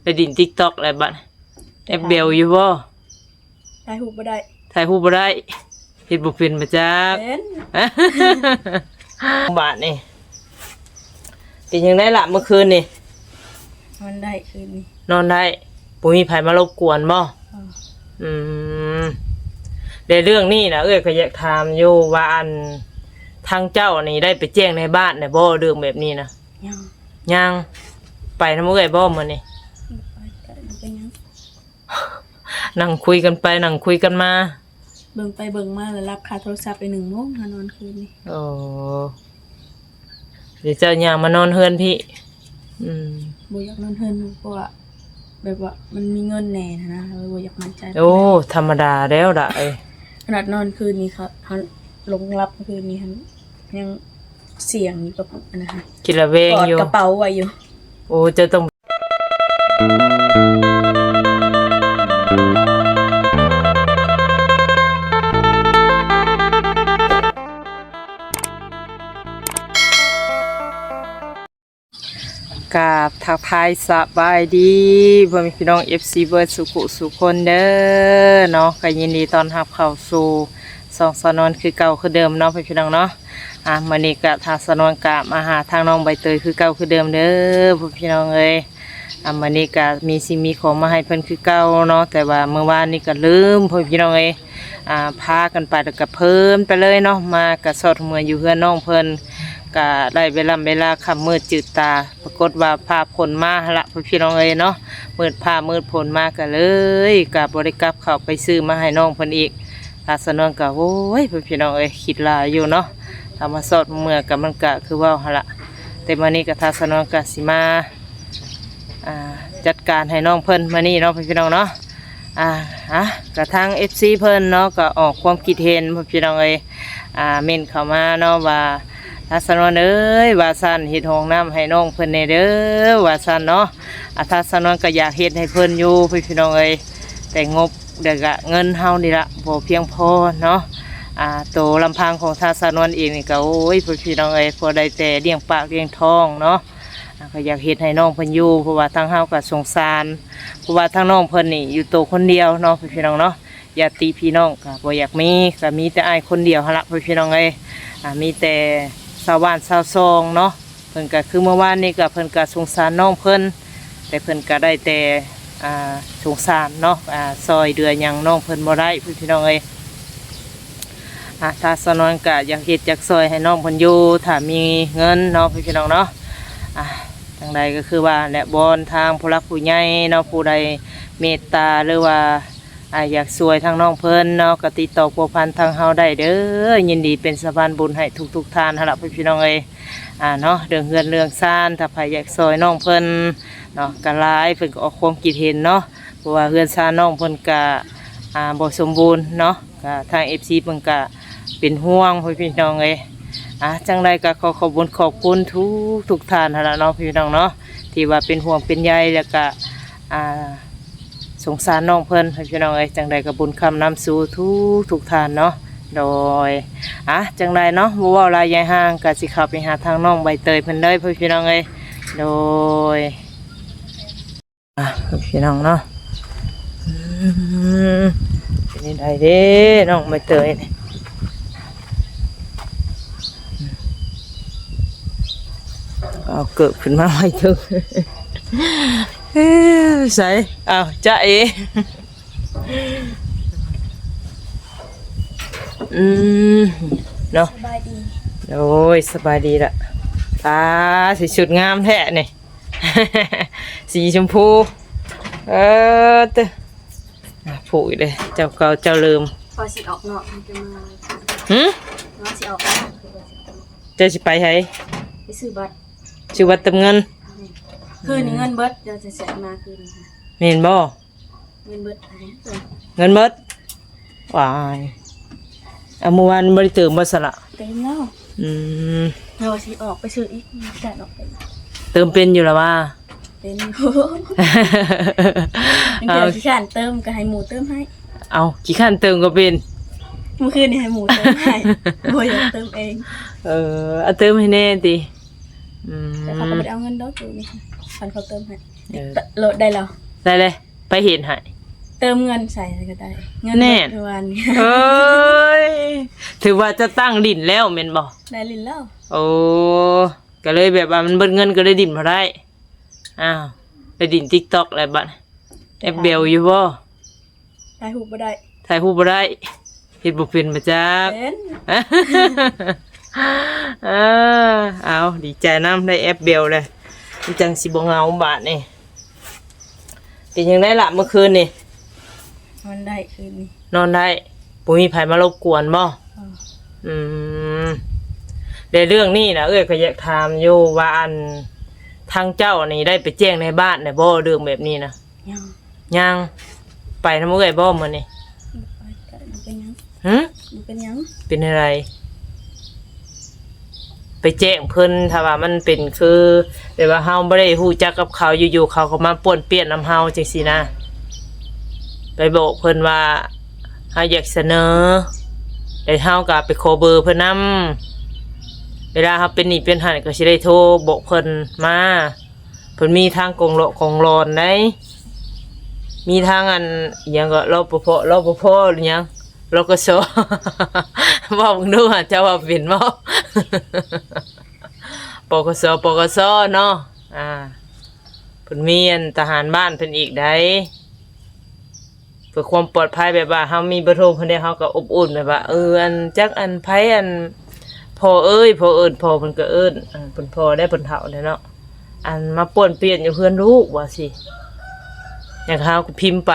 ໄປຫຼິ້ນຕິກຕັອກແລ້ວບັດ ແອັບເບວຢູ່ບໍ່? ຖ່າຍຮູບບໍ່ໄດ້ ຖ່າຍຮູບບໍ່ໄດ້ ເຮັດບໍ່ເປັນ ມາຈັກ ເປັນ ບາດນີ້ ເປັນຈັ່ງໃດລະມື້ຄືນນີ້? ນອນໄດ້ຄືນນີ້ ນອນໄດ້ ບໍ່ມີໃຜມາລົບກວນບໍ່? ບໍ່ ອືມ ແລະເລື່ອງນີ້ນະ ເອື້ອຍກໍຢາກຖາມຢູ່ວ່າ ອັນ ທາງເຈົ້ານີ້ໄດ້ໄປແຈ້ງໃນບ້ານແລ້ວບໍ່ ເລື່ອງແບບນີ້ນະ? ຍັງ ຍັງ ໄປນຳເອື້ອຍບໍ່ມື້ນີ້? ບໍ່ໄປ ກໍບໍ່ເປັນຫຍັງ ນັ່ງຄຸຍກັນໄປນັ່ງຄຸຍກັນມາ ເບິ່ງໄປເບິ່ງມາແລ້ວລັບຄາໂທລະສັບໄປໜຶ່ງໂມງ ຫານອນຄືນນີ້ ໂອ້ ດຽວເຈົ້າຍ່າງມານອນເຮືອນພີ້ ອືມ ບໍ່ຢາກນອນເຮືອນ ເພາະວ່າແບບວ່າມັນມີເງິນແດ່ຫັ້ນນະ ເຮົາບໍ່ຢາກໝັ້ນໃຈ ໂອ້ ທຳມະດາແລ້ວລະເອີຍ ຂະໜາດນອນຄືນນີ້ ເຮົາ ເຮົາລົງຫຼັບຄືນນີ້ຫັ້ນ ຍັງສຽງຢູ່ກັບອັນນັ້ນ ຄິດລະແວງຢູ່ ກອດກະເປົາໄວ້ຢູ່ ໂອ້ ເຈົ້າຕ້ອງ ກາບທັກທາຍສະບາຍດີພໍ່ແມ່ພີ່ນ້ອງ ເອັຟຊີ ເບິດສູ່ຜູ້ສູ່ຄົນເດີເນາະ ກໍຍິນດີຕ້ອນຮັບເຂົ້າສູ່ຊ່ອງສາວນວນຄືເກົ່າຄືເດີມເນາະ ພີ່ນ້ອງເນາະ. ອ່າ ມື້ນີ້ກະທາງສາວນວນກະມາຫາທາງນ້ອງໃບເຕີຍຄືເກົ່າຄືເດີມເດີ ພີ່ນ້ອງເອີຍ. ອ່າ ມື້ນີ້ກະມີສິ່ງມີຂອງມາໃຫ້ເພິ່ນຄືເກົ່າເນາະ ແຕ່ວ່າມື້ວານນີ້ກະລືມ ພີ່ນ້ອງເອີຍ. ອ່າ ພາກັນໄປແລ້ວກະເພີນໄປເລີຍເນາະ ມາກະຊອດເມືອຢູ່ເຮືອນນ້ອງເພິ່ນ ກະໄດ້ເວລາ ເວລາຄ່ຳມືດຈືດຕາ ປາກົດວ່າຟ້າຝົນມາຫັ້ນລະ ພີ່ນ້ອງເອີຍເນາະ. ມືດຟ້າມືດຝົນມາກະເລີຍ ກະບໍ່ໄດ້ກັບເຂົ້າໄປຊື້ມາໃຫ້ນ້ອງເພິ່ນອີກ. ທາງສາວນວນກະ ໂອ້ຍ ພີ່ນ້ອງເອີຍ ຄິດຫຼາຍຢູ່ເນາະ ຖ້າມາຊອດເມືອກະ ມັນກະຄືເວົ້າຫັ້ນລະ. ແຕ່ມື້ນີ້ກະທາງສາວນວນກະຊິມາ ອ່າ ຈັດການໃຫ້ນ້ອງເພິ່ນມື້ນີ້ເນາະ ພີ່ນ້ອງເນາະ. ອ່າ ອ່າ ກະທາງ ເອັຟຊີ ເພິ່ນເນາະ ກະອອກຄວາມຄິດເຫັນ ພີ່ນ້ອງເອີຍ ອ່າ ເມັ້ນເຂົ້າມາເນາະວ່າ ທາງສາວນວນເອີຍ ວ່າຊັ້ນ ເຮັດຫ້ອງນ້ຳໃຫ້ນ້ອງເພິ່ນແດ່ເດີ ວ່າຊັ້ນເນາະ. ອ່າ ທາງສາວນວນກໍຢາກເຮັດໃຫ້ເພິ່ນຢູ່ ພີ່ນ້ອງເອີຍ ແຕ່ງົບ ແລ້ວກະເງິນເຮົານີ້ລະບໍ່ພຽງພໍເນາະ. ອ່າ ໂຕລຳພັງຂອງທາງສາວນວນເອງນີ້ກະ ໂອ້ຍ ພີ່ນ້ອງເອີຍ ພໍໄດ້ແຕ່ລ້ຽງປາກລ້ຽງທ້ອງເນາະ. ອ່າ ກໍຢາກເຮັດໃຫ້ນ້ອງເພິ່ນຢູ່ ເພາະວ່າທາງເຮົາກໍສົງສານ ເພາະວ່າທາງນ້ອງເພິ່ນນີ້ຢູ່ໂຕຄົນດຽວເນາະ ພີ່ນ້ອງເນາະ. ຍາດຕິພີ່ນ້ອງກໍບໍ່ຢາກມີ ກໍມີແຕ່ອ້າຍຄົນດຽວຫັ້ນລະ ພີ່ນ້ອງເອີຍ. ອ່າ ມີແຕ່ຊາວບ້ານຊາວຊ່ອງເນາະ ເພິ່ນກໍຄືເມື່ອວານນີ້ກໍເພິ່ນກໍສົງສານນ້ອງເພິ່ນ ແຕ່ເພິ່ນກໍໄດ້ແຕ່ ອ່າ ສົງສານເນາະ ອ່າ ຊ່ອຍເຫຼືອຫຍັງນ້ອງເພິ່ນບໍ່ໄດ້ ພີ່ນ້ອງເອີຍ. ອ່າ ທາງສາວນວນກໍຢາກເຮັດຢາກຊ່ອຍໃຫ້ນ້ອງເພິ່ນຢູ່ ຖ້າມີເງິນເນາະ ພີ່ນ້ອງເນາະ. ອ່າ ຈັ່ງໃດກໍຄືວ່າແຫຼະ ວອນທາງຜູ້ຫຼັກຜູ້ໃຫຍ່ເນາະ ຜູ້ໃດເມດຕາ ຫຼືວ່າ ອ່າ ຢາກຊ່ວຍທາງນ້ອງເພິ່ນເນາະ ກໍຕິດຕໍ່ພົວພັນທາງເຮົາໄດ້ເດີ ຍິນດີເປັນສະພານບຸນໃຫ້ທຸກໆທ່ານຫັ້ນລະ ພີ່ນ້ອງເອີຍ. ອ່າ ເນາະ ເລື່ອງເຮືອນເລື່ອງຊານ ຖ້າໃຜຢາກຊ່ອຍນ້ອງເພິ່ນເນາະ ກໍຫຼາຍ ເພິ່ນກໍອອກຄວາມຄິດເຫັນເນາະ ເພາະວ່າເຮືອນຊານນ້ອງເພິ່ນກະ ອ່າ ບໍ່ສົມບູນເນາະ ກະທາງ ເອັຟຊີ ເພິ່ນກະເປັນຫ່ວງ ພີ່ນ້ອງເອີຍ. ອ່າ ຈັ່ງໃດກະຂໍຂອບບຸນຂອບຄຸນທຸກໆທ່ານຫັ້ນລະເນາະ ພີ່ນ້ອງເນາະ ທີ່ວ່າເປັນຫ່ວງເປັນໃຍ ແລ້ວກະ ອ່າ ສົງສານນ້ອງເພິ່ນ ພີ່ນ້ອງເອີຍ. ຈັ່ງໃດກະບຸນຄ້ຳນຳສູ່ທຸກໆທ່ານເນາະ ໂດຍ. ອ່າ ຈັ່ງໃດເນາະ ບໍ່ເວົ້າຫຼາຍຍາຍຫ່າງ ກະຊິເຂົ້າໄປຫາທາງນ້ອງໃບເຕີຍເພິ່ນເລີຍ ພີ່ນ້ອງເອີຍ ໂດຍ. ອ່ະ ພີ່ນ້ອງເນາະ ອືມ ເປັນຈັ່ງໃດເດ້ນ້ອງໃບເຕີຍນີ້ ເອົາເກີບຂຶ້ນມາໄວ້ເຖິງ ເອີ ໃສ ອ້າວ ຈ໊ະເອ ອືມ ເນາະ ສະບາຍດີ ໂອ້ຍ ສະບາຍດີລະ ອ່າ ຊິຊຸດງາມແທ້ນີ້. ສີຊົມພູ ເອີ ເຕີ ອ່ະ ຜູກອີກເດ້ ເຈົ້າເກົ່າເຈົ້າເລີມ ວ່າຊິອອກນອກ ມັນຈະມາ ຫື? ວ່າຊິອອກນອກ ເຈົ້າຊິໄປໃສ? ໄປຊື້ບັດ ຊື້ບັດເຕີມເງິນ ຄືນນີ້ເງິນເບິດ ເຈົ້າຈະໃຊ້ມາຄືນນີ້ ແມ່ນບໍ່? ເງິນເບິດ ເງິນເບິດ ຫວາຍ ເອົາ ມື້ວານບໍ່ໄດ້ເຕີມບໍ່ສະລະ? ເຕີມແລ້ວ ອືມ ເຮົາຊິອອກໄປຊື້ອີກ ແຕ່ອອກໄປ ເຕີມເປັນຢູ່ລະວ່າ? ເປັນຢູ່ ເອົາ ຂີ້ຄ້ານເຕີມກໍໃຫ້ໝູ່ເຕີມໃຫ້ ເອົາ ຂີ້ຄ້ານເຕີມກໍເປັນ ມື້ຄືນນີ້ໃຫ້ໝູ່ເຕີມໃຫ້ ບໍ່ຢາກເຕີມເອງ ເອີ ເອົາເຕີມໃຫ້ແດ່ຕິ ອືມ ແຕ່ເຂົາກໍບໍ່ໄດ້ເອົາເງິນດອກ ຢູ່ນີ້ ຄັນເຂົາເຕີມໃຫ້ ເອີ ໂຫຼດໄດ້ແລ້ວ ໄດ້ເລີຍ ໃຜເຮັດໃຫ້? ເຕີມເງິນໃສ່ກໍໄດ້ ເງິນ ແນ່ ເບິດຄືວານນີ້. ເອີຍ ຖືວ່າຈະຕັ້ງຫຼິ້ນແລ້ວແມ່ນບໍ່? ໄດ້ຫຼິ້ນແລ້ວ. ໂອ້ ກໍເລີຍແບບວ່າມັນເບິດເງິນ ກໍເລີຍຫຼິ້ນບໍ່ໄດ້. ອ້າວ ໄປຫຼິ້ນຕິກຕັອກແລ້ວບັດ ແອັບເບວຢູ່ບໍ່? ຖ່າຍຮູບບໍ່ໄດ້ ຖ່າຍຮູບບໍ່ໄດ້ ເຮັດບໍ່ເປັນບໍ່ຈັກ ເປັນ ເອີ ເອົາ ດີໃຈນຳ ໄດ້ແອັບເບວແລ້ວ ມັນຈັ່ງຊິບໍ່ເຫງົາບາດນີ້. ເປັນຈັ່ງໃດລະມື້ຄືນນີ້? ນອນໄດ້ຄືນນີ້ ນອນໄດ້ ບໍ່ມີໃຜມາລົບກວນບໍ່? ບໍ່. ອືມ ແລະເລື່ອງນີ້ນະ ເອື້ອຍກໍຢາກຖາມຢູ່ວ່າ ອັນ ທາງເຈົ້ານີ້ໄດ້ໄປແຈ້ງໃນບ້ານແລ້ວບໍ່ ເລື່ອງແບບນີ້ນະ? ຍັງ ຍັງ ໄປນຳເອື້ອຍບໍ່ມື້ນີ້? ບໍ່ໄປ ກໍບໍ່ເປັນຫຍັງ. ຫື? ບໍ່ເປັນຫຍັງ. ເປັນແນວໃດ? ໄປແຈ້ງເພິ່ນ ຖ້າວ່າມັນເປັນຄືແບບວ່າເຮົາບໍ່ໄດ້ຮູ້ຈັກກັບເຂົາ ຢູ່ໆເຂົາກໍມາປ້ວນປ່ຽນນຳເຮົາຈັ່ງຊີ້ນະ ໄປບອກເພິ່ນວ່າເຮົາຢາກສະເໜີ ແລ້ວເຮົາກໍໄປຂໍເບີເພິ່ນນຳ ເວລາເຮົາເປັນນີ້ເປັນຫັ້ນ ກໍຊິໄດ້ໂທບອກເພິ່ນມາ. ເພິ່ນມີທັງກອງຫຼອກກອງຫຼອນໃດ໋ ມີທັງອັນ ອີຫຍັງກໍ ລປພ ລປພ ຫຼືຫຍັງ ລກສ ເວົ້າເບິ່ງດູຫາ ເຈົ້າເວົ້າເປັນບໍ່? ປກສ ປກສ ເນາະ ອ່າ ເພິ່ນມີອັນທະຫານບ້ານເພິ່ນອີກໃດ໋. ເພື່ອຄວາມປອດໄພ ແບບວ່າເຮົາມີເບີໂທເພິ່ນແລ້ວ ເຮົາກໍອົບອຸ່ນ ແບບວ່າ ເອີ ອັນ ຈັກອັນ ໃຜ ອັນ ພໍ່ເອີຍ ພໍ່ເອີ້ນພໍ່ ເພິ່ນກໍເອີ້ນ ເອີ ເພິ່ນພໍ່ໄດ້ ເພິ່ນເຖົ້າແລ້ວເນາະ ອັນ ມາປ້ວນປ່ຽນຢູ່ເຮືອນລູກ ວ່າຊີ້ ຫຍັງ ເຮົາກໍພິມໄປ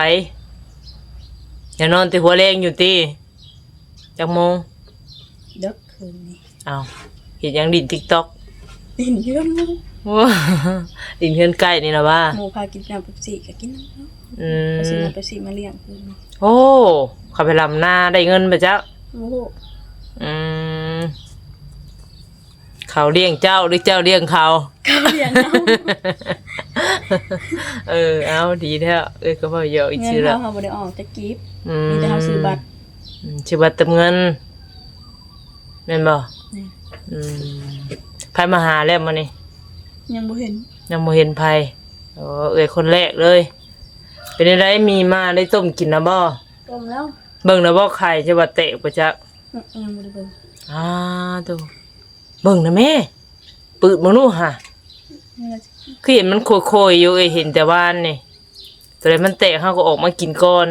ຢ່ານອນແຕ່ຫົວແລງຢູ່ຕິ? ຈັກໂມງ? ເດິກຄືນນີ້. ອ້າວ ເຮັດຫຍັງ? ຫຼິ້ນຕິກຕັອກ ຫຼິ້ນເຮືອນໝູ່ ໂອ້ ຫຼິ້ນເຮືອນໃກ້ນີ້ລະຫວາ? ໝູ່ພາກິນນ້ຳເປັບຊີກໍກິນນຳເຂົາ. ອືມ ເຂົາຊື້ນ້ຳເປັບຊີມາລ້ຽງຄືນນີ້. ໂອ້ ເຂົາໄປລຳນາໄດ້ເງິນບໍ່ຈັກ? ບໍ່ຮູ້. ອືມ ເຂົາລ້ຽງເຈົ້າ ຫຼືເຈົ້າລ້ຽງເຂົາ? ເຂົາລ້ຽງເຮົາ. ເອີ ເອົາ ດີແລ້ວ ເອີ ກໍເວົ້າຢອກອີກຊື່ລະ ເງິນເຮົາ ເຮົາບໍ່ໄດ້ອອກຈັກກີບ. ອືມ ມີແຕ່ເຮົາຊື້ບັດ. ອືມ ຊື້ບັດເຕີມເງິນ ແມ່ນບໍ່? ແມ່ນ. ອືມ ໃຜມາຫາແລ້ວມື້ນີ້? ຍັງບໍ່ເຫັນ ຍັງບໍ່ເຫັນໃຜ. ໂອ້ ເອື້ອຍຄົນແລກເລີຍ. ເປັນຈັ່ງໃດ ມີມາໄດ້ຕົ້ມກິນແລ້ວບໍ່? ຕົ້ມແລ້ວ. ເບິ່ງແລ້ວບໍ່ ໄຂ່ຈະວ່າແຕກບໍ່ຈັກ? ອື ຍັງບໍ່ໄດ້ເບິ່ງ. ອ້າ ໂທ້ ເບິ່ງນະແມ່ ປືດເບິ່ງດູຫາ. ຄືເຫັນມັນໂຄຍໆຢູ່ ເອີຍ ເຫັນແຕ່ວານນີ້. ໂຕໃດມັນແຕກ ເຮົາກໍອອກມາກິນກ່ອນ.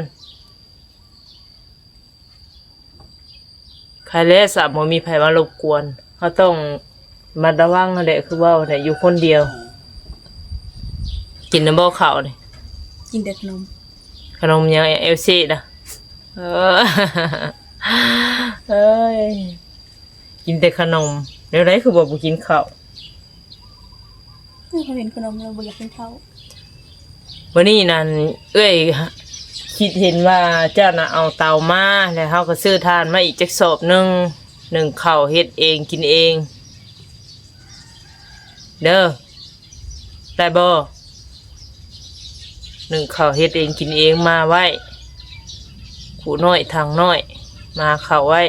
ໃຄແລ້ວ ສາມ ບໍ່ມີໃຜມາລົບກວນ. ເຮົາຕ້ອງ ລະມັດລະວັງຫັ້ນແຫຼະ ຄືເວົ້າຫັ້ນແຫຼະ ຢູ່ຄົນດຽວ. ກິນນຳບໍ່ເຂົ້ານີ້? ກິນແຕ່ຂະໜົມ. ຂະໜົມຫຍັງ ແອລຊີນະ? ເອີ ເອີຍ ກິນແຕ່ຂະໜົມ. ແນວໃດຄືວ່າບໍ່ກິນເຂົ້າ? ເອີ ເຂົາເຫັນຂະໜົມແລ້ວບໍ່ຢາກກິນເຂົ້າ. ມື້ນີ້ນັ້ນ ເອື້ອຍຄິດເຫັນວ່າເຈົ້ານະເອົາເຕົາມາ ແລ້ວເຮົາກໍຊື້ຖ່ານມາອີກຈັກສອບໜຶ່ງ ໜຶ້ງເຂົ້າເຮັດເອງກິນເອງເດີ. ໄດ້ບໍ່? ໜຶ້ງເຂົ້າເຮັດເອງກິນເອງມາໄວ້ ຄຸນ້ອຍຖັງນ້ອຍ ມາເຂົ້າໄວ້.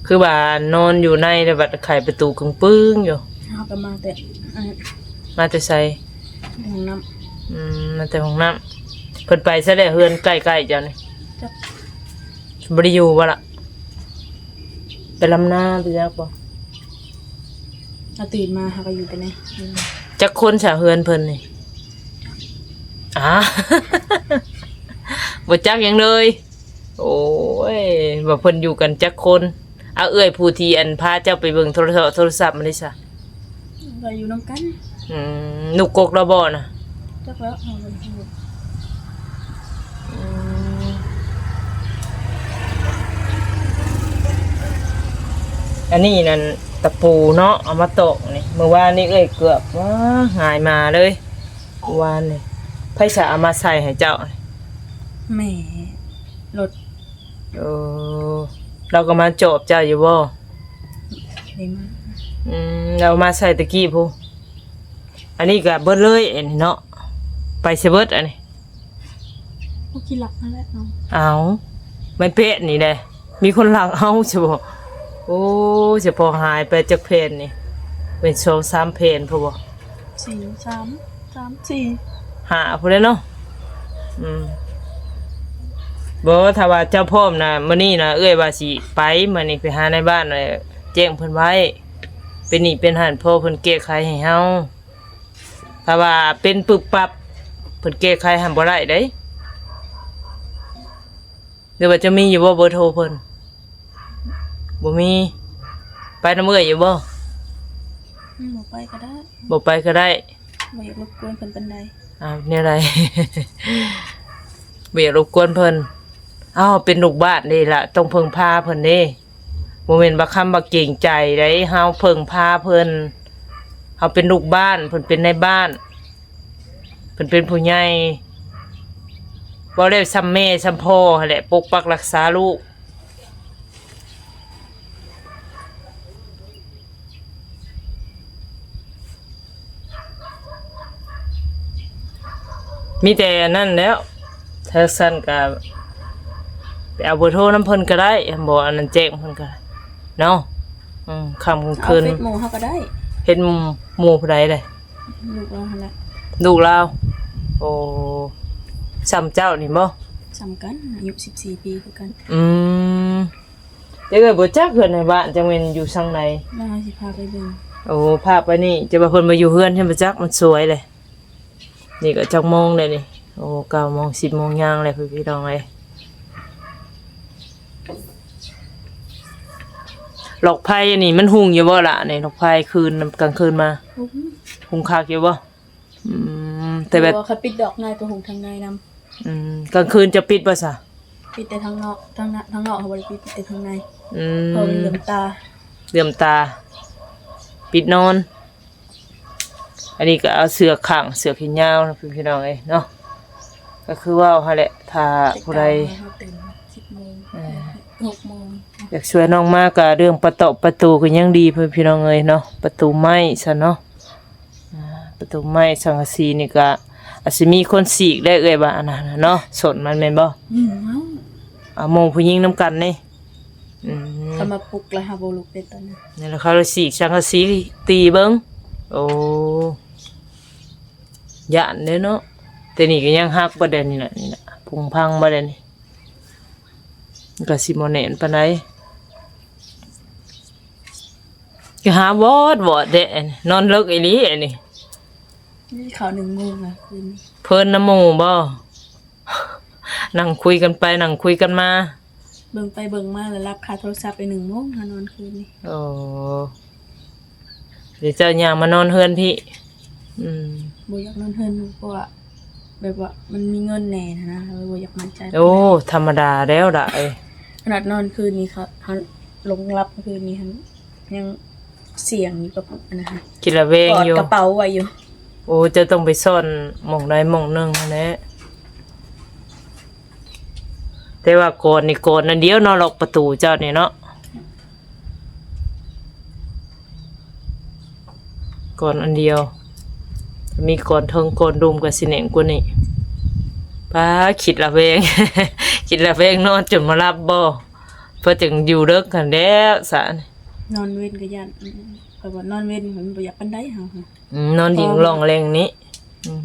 ຄືວ່ານອນຢູ່ໃນ ແລ້ວບັດໄຂປະຕູກຶງປຶ້ງຢູ່. ເຮົາກໍມາແຕ່ ອັນ ມາແຕ່ໃສ? ຫ້ອງນ້ຳ. ອືມ ມາແຕ່ຫ້ອງນ້ຳ. ເພິ່ນໄປໃສແລ້ວ ເຮືອນໃກ້ໆເຈົ້ານີ້? ຈັກ. ບໍ່ໄດ້ຢູ່ບໍ່ລະ? ໄປລຳນາໄປຈັກບໍ່? ເຮົາຕື່ນມາເຮົາກໍຢູ່ແຕ່ໃນເຮືອນ. ຈັກຄົນຊະເຮືອນເພິ່ນນີ້? ອາ ບໍ່ຈັກຫຍັງເລີຍ. ໂອ້ຍ ວ່າເພິ່ນຢູ່ກັນຈັກຄົນ? ເອົາ ເອື້ອຍຜູ້ທີ່ ອັນ ພາເຈົ້າໄປເບິ່ງໂທລະ ໂທລະສັບມາເດຊະ? ກໍຢູ່ນຳກັນ. ອືມ ນຸກກົກລາວບໍ່ນະ? ຈັກແລ້ວ ເຮົາບໍ່ຮູ້. ອືມ ອັນນີ້ນັ້ນຕະປູເນາະ ເອົາມາຕອກນີ້. ມື້ວານນີ້ເອື້ອຍເກືອບ ວ້າ ຫງາຍມາເລີຍ. ວານນີ້ ໃຜສະເອົາມາໃສ່ໃຫ້ເຈົ້າ? ແມ່ລົດ. ເອີ ລາວກໍມາຈອບເຈົ້າຢູ່ບໍ່? ໄດ້ມາ. ອືມ ລາວມາໃສ່ຕະກີ້ພຸ້ນ. ອັນນີ້ກໍເບິດເລີຍ ອັນນີ້ເນາະ ໄປໃສເບິດອັນນີ້? ເອົາຂີ້ລັກຫັ້ນແຫຼະເນາະ. ເອົາ ໄມ້ແປ້ນນີ້ແຫຼະ ມີຄົນລັກເອົາຊະບໍ? ໂອ້ ສະເພາະຫາຍໄປຈັກແຜ່ນນີ້ ແມ່ນສອງສາມແຜ່ນພຸ້ນບໍ? ສີ່ ສາມ ສາມ ສີ່ ຫ້າພຸ້ນແຫຼະເນາະ. ອືມ ບໍ່ ຖ້າວ່າເຈົ້າພ້ອມນະ ມື້ນີ້ນະ ເອື້ອຍວ່າຊິໄປ ມື້ນີ້ໄປຫານາຍບ້ານ ແຈ້ງເພິ່ນໄວ້ ເປັນນີ້ເປັນຫັ້ນ ພໍເພິ່ນແກ້ໄຂໃຫ້ເຮົາ. ຖ້າວ່າເປັນປຶບປັບ ເພິ່ນແກ້ໄຂໃຫ້ບໍ່ໄດ້ເດ້. ຫຼືວ່າເຈົ້າມີຢູ່ບໍ່ເບີໂທເພິ່ນ? ບໍ່ມີ. ໄປນຳເອື້ອຍຢູ່ບໍ່? ອືມ ບໍ່ໄປກໍໄດ້ ບໍ່ໄປກໍໄດ້. ບໍ່ຢາກລົບກວນເພິ່ນປານໃດ. ອ້າວ ແນວໃດ? ບໍ່ຢາກລົບກວນເພິ່ນ. ອ້າວ ເປັນລູກບ້ານເດ້ລະ ຕ້ອງເພິ່ງພາເພິ່ນເດ້. ບໍ່ແມ່ນວ່າຄຳວ່າເກງໃຈໃດ ເຮົາເພິ່ງພາເພິ່ນ. ເຮົາເປັນລູກບ້ານ ເພິ່ນເປັນນາຍບ້ານ ເພິ່ນເປັນຜູ້ໃຫຍ່. ເວົ້າແລ້ວສ່ຳແມ່ສ່ຳພໍ່ຫັ້ນແຫຼະ ປົກປັກຮັກສາລູກ. ມີແຕ່ອັນນັ້ນແຫຼ້ວ ຖ້າຊັ້ນກະໄປເອົາເບີໂທນຳເພິ່ນກໍໄດ້ ບໍ່ອັນນັ້ນແຈ້ງເພິ່ນກໍໄດ້ເນາະ. ອືມ ຄ່ຳກາງຄືນ ເອົາເຟສໝູ່ເຮົາກໍໄດ້. ເຟສໝູ່ ໝູ່ຜູ້ໃດເດ? ລູກລາວຫັ້ນແຫຼະ. ລູກລາວ. ໂອ້ ສ່ຳເຈົ້ານີ້ບໍ່? ສ່ຳກັນ ອາຍຸສິບສີ່ປີຄືກັນ. ອືມ ແຕ່ເອື້ອຍບໍ່ຈັກເຮືອນໃນບ້ານຈັກແມ່ນຢູ່ຊັ້ນໃດ. ລາວຊິພາໄປເບິ່ງ. ໂອ້ ພາໄປນີ້ ແຕ່ວ່າເພິ່ນບໍ່ຢູ່ເຮືອນ ເພິ່ນບໍ່ຈັກ ມັນສວຍເລີຍ. ນີ້ກໍຈັກໂມງແລ້ວນີ້? ໂອ້ ເກົ້າໂມງ ສິບໂມງຍ່າງແລ້ວ ພີ່ນ້ອງເອີຍ. ຫຼອກໄຟນີ້ມັນຮຸ່ງຢູ່ບໍ່ລະນີ້? ຫຼອກໄຟຄືນ ກາງຄືນມາ ຮຸ່ງ ຮຸ່ງຄັກຢູ່ບໍ່? ອືມ ແຕ່ແບບ ບໍ່ ຄັນປິດດອກໃນກໍຫຸງທາງໃນນຳ. ອືມ ກາງຄືນຈະປິດບໍ່ຊະ? ປິດແຕ່ທາງນອກ ທາງນະ ທາງນອກເຮົາບໍ່ໄດ້ປິດ ປິດແຕ່ທາງໃນ. ອືມ ເພາະມັນເຫຼື່ອມຕາ ເຫຼື່ອມຕາ ປິດນອນ. ອັນນີ້ກໍເອົາເສືອກຂ້າງ ເສືອກແຂນຍາວນະ ພີ່ນ້ອງເອີຍເນາະ. ກໍຄືເວົ້າຫັ້ນແຫຼະ ຖ້າຜູ້ໃດ ແຕ່ເກົ່າເຮົາຕື່ນສິບໂມງ ເອີ ຫົກໂມງ. ຢາກຊ່ວຍນ້ອງມາກໍເລື່ອງປະຕອກປະຕູກໍຍັງດີ ພີ່ນ້ອງເອີຍເນາະ ປະຕູໄມ້ຊັ້ນເນາະ. ອ່າ ປະຕູໄມ້ສັງກະສີນີ້ກະອາດຊິມີຄົນສີກໄດ້ເອື້ອຍວ່າອັນນັ້ນນະເນາະ ສົ້ນມັນແມ່ນບໍ່? ອືມ ເອົາໝູ່ຜູ້ຍິງນຳກັນນີ້. ອືມ ເຂົາມາປຸກແລ້ວຫາບໍ່ລຸກເດ້ຕອນນັ້ນ. ນັ້ນແຫຼະ ເຂົາເລີຍສີກສັງກະສີຕີເບິ່ງ. ໂອ້ ຢ້ານເດ້ເນາະ. ແຕ່ນີ້ກໍຍັງຫັກບໍ່ໄດ້ນີ້ນະ ນີ້ນະ ພຸງພັງບໍ່ໄດ້ນີ້. ກໍຊິບໍ່ແໜ້ນປານໃດ. ກໍຫາວອດວອດແທ້ ນອນເລິກອີ່ຫຼີອັນນີ້. ນີ້ເຂົ້າໜຶ່ງໂມງລະຄືນນີ້. ເພີນນຳໝູ່ບໍ່? ນັ່ງຄຸຍກັນໄປນັ່ງຄຸຍກັນມາ. ເບິ່ງໄປເບິ່ງມາລະຫຼັບຄາໂທລະສັບໄປໜຶ່ງໂມງ ຫານອນຄືນນີ້. ໂອ້ ດຽວເຈົ້າຍ່າງມານອນເຮືອນພີ້. ອືມ ບໍ່ຢາກນອນເຮືອນ ເພາະວ່າແບບວ່າມັນມີເງິນແດ່ຫັ້ນນະ ເຮົາບໍ່ຢາກໝັ້ນໃຈ. ໂອ້ ທຳມະດາແລ້ວລະເອີຍ. ຂະໜາດນອນຄືນນີ້ ເຮົາ ເຮົາລົງຫຼັບຄືນນີ້ຫັ້ນ ຍັງສຽງຢູ່ກັບອັນນັ້ນ ຄິດລະແວງຢູ່ ກະເປົາໄວ້ຢູ່. ໂອ້ ເຈົ້າຕ້ອງໄປຊ່ອນໝ່ອງໃດໝ່ອງໜຶ່ງຫັ້ນແຫຼະ. ແຕ່ວ່າກອນນີ້ກອນອັນດຽວເນາະ ລັອກປະຕູເຈົ້ານີ້ເນາະ. ກອນອັນດຽວ ມີກອນເທິງກອນລຸ່ມກໍຊິແໜ້ນກວ່ານີ້. ປ້າ ຄິດລະແວງ ຄິດລະແວງນອນຈົນບໍ່ຫຼັບບໍ່? ເພິ່ນຈຶ່ງຢູ່ເລິກຫັ້ນແຫຼ້ວຊະ. ນອນເວັນກໍຢ້ານ ຂ້ອຍວ່ານອນເວັນມັນບໍ່ຢາກປານໃດເຮົາ. ອືມ ນອນຍິງລ່ອງແລ່ງນີ້. ອືມ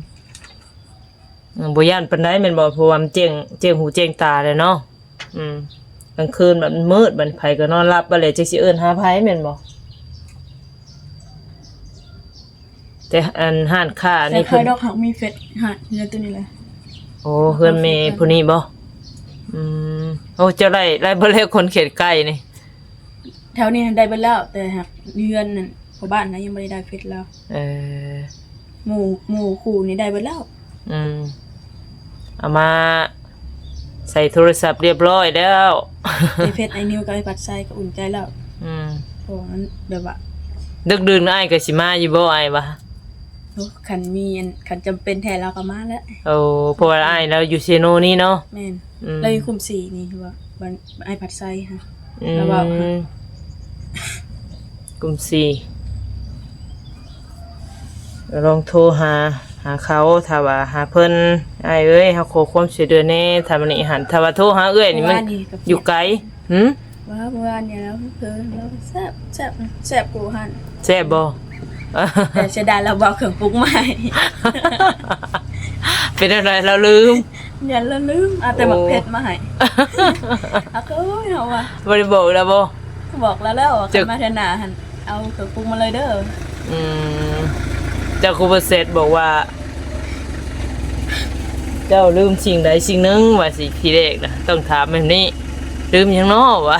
ອືມ ບໍ່ຢ້ານປານໃດແມ່ນບໍ່? ເພາະວ່າມັນແຈ້ງ ແຈ້ງຫູແຈ້ງຕາແລ້ວເນາະ. ອືມ ກາງຄືນບັດມັນມືດ ບັດໃຜກໍນອນຫຼັບບັດແລ້ວ ຈັກຊິເອີ້ນຫາໃຜແມ່ນບໍ່? ແຕ່ອັນຮ້ານຄ້ານີ້ ແຕ່ໃຜ ເພິ່ນ ດອກ ຫາກມີເຟສ ຫາ ເຮືອນໂຕນີ້ແຫຼະ. ໂອ້ ເຮືອນແມ່ຜູ້ນີ້ບໍ່? ອືມ ໂອ້ ເຈົ້າໄດ້ ໄດ້ເບິດແລ້ວ ຄົນເຂດໃກ້ນີ້. ແຖວນີ້ໄດ້ເບິດແລ້ວ ແຕ່ຫາກເຮືອນນັ້ນ ພໍ່ບ້ານນະຍັງບໍ່ໄດ້ໄດ້ເຟສລາວ. ເອີ ໝູ່ ໝູ່ຄູ່ນີ້ໄດ້ເບິດແລ້ວ. ອືມ ເອົາມາໃສ່ໂທລະສັບຮຽບຮ້ອຍແລ້ວ. ໄດ້ເຟສອ້າຍນິວກັບອ້າຍພັດໄຊກໍອຸ່ນໃຈແລ້ວ. ອືມ ເພາະວ່າມັນແບບວ່າ ດຶກດື່ນອ້າຍກໍຊິມາຢູ່ບໍ່ ອ້າຍວ່າ? ໂອ້ ຄັນມີອັນ ຄັນຈຳເປັນແທ້ລາວກໍມາແຫຼະ. ໂອ້ ເພາະວ່າອ້າຍລາວຢູ່ເຊໂນນີ້ເນາະ. ແມ່ນ. ອືມ ລາວຢູ່ຄຸ້ມສີ່ນີ້ ຄືວ່າບ້ານອ້າຍພັດໄຊຫັ້ນ. ອືມ ລາວເວົ້າ ກຸ່ມສີ່ ລອງໂທຫາ ຫາເຂົາ ຖ້າວ່າຫາເພິ່ນ ອ້າຍເອີຍ ເຮົາຂໍຄວາມຊ່ວຍເຫຼືອແດ່ ຖ້າວ່ານີ້ຫັ້ນ ຖ້າວ່າໂທຫາເອື້ອຍນີ້ມັນ ເມື່ອວານນີ້ກໍ ຢູ່ໄກ. ຫື? ວ່າເມື່ອວານນີ້ແລ້ວ ເພິ່ນວ່າແຊບ ແຊບ ແຊບກວ່າຫັ້ນ. ແຊບບໍ່? ແຕ່ເສຍດາຍລາວບໍ່ເອົາເຄື່ອງປຸງມາໃຫ້. ເປັນແນວໃດລາວລືມ? ຢ້ານລາວລືມ ເອົາແຕ່ໝາກເຜັດມາໃຫ້. ໂອ້ຍ ເຮົາວ່າ ບໍ່ໄດ້ບອກລາວບໍ່? ບອກລາວແລ້ວ ຄັນມາເທື່ອໜ້າຫັ້ນ ເອົາເຄື່ອງປຸງມາເລີຍເດີ. ອືມ ເຈົ້າຄືບໍ່ແຊດບອກວ່າ ເຈົ້າລືມສິ່ງໃດສິ່ງໜຶ່ງ ວ່າຊິ ທີແລກນະ ຕ້ອງຖາມແບບນີ້ ລືມຫຍັງນໍ ວ່າ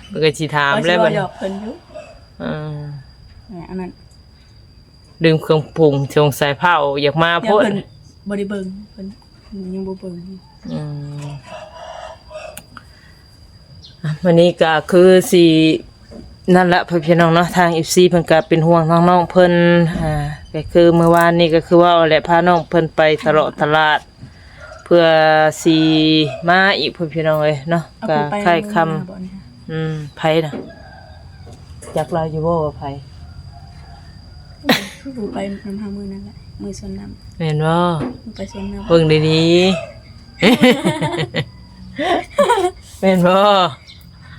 ເພິ່ນກໍຊິຖາມແລ້ວ ວ່າຊິເວົ້າຫຍອກເພິ່ນຢູ່. ເອີ ອັນນັ້ນ ລືມເຄື່ອງປຸງ ສົງໄສພ້າວຢາກມາໂພດ. ເພິ່ນບໍ່ໄດ້ເບິ່ງ ເພິ່ນຍັງບໍ່ເບິ່ງ. ອືມ ອ່ະ ມື້ນີ້ກໍຄືຊິນັ້ນລະ ພໍ່ແມ່ພີ່ນ້ອງເນາະ ທາງເອັຟຊີເພິ່ນກໍເປັນຫ່ວງທາງນ້ອງເພິ່ນ ອ່າ ກໍຄືມື້ວານນີ້ກໍຄືເວົ້າແຫຼະ ພານ້ອງເພິ່ນໄປຕະຫຼອດຕະຫຼາດ ເພື່ອຊິມາອີກ ພໍ່ແມ່ພີ່ນ້ອງເອີຍເນາະ. ເອົາ ກໍຄ້າຍຄ່ຳ ຜູ້ໄປນຳເພິ່ນນະບໍ່ນີ້? ອືມ ໃຜນະ? ຈັກລາວຢູ່ບໍ່ວ່າໃຜ? ຜູ້ໄປນຳເຮົາມື້ນັ້ນແຫຼະ ມື້ສວນນ້ຳ ແມ່ນບໍ່? ຜູ້ໄປສວນນ້ຳ ເບິ່ງດີໆ ແມ່ນບໍ່?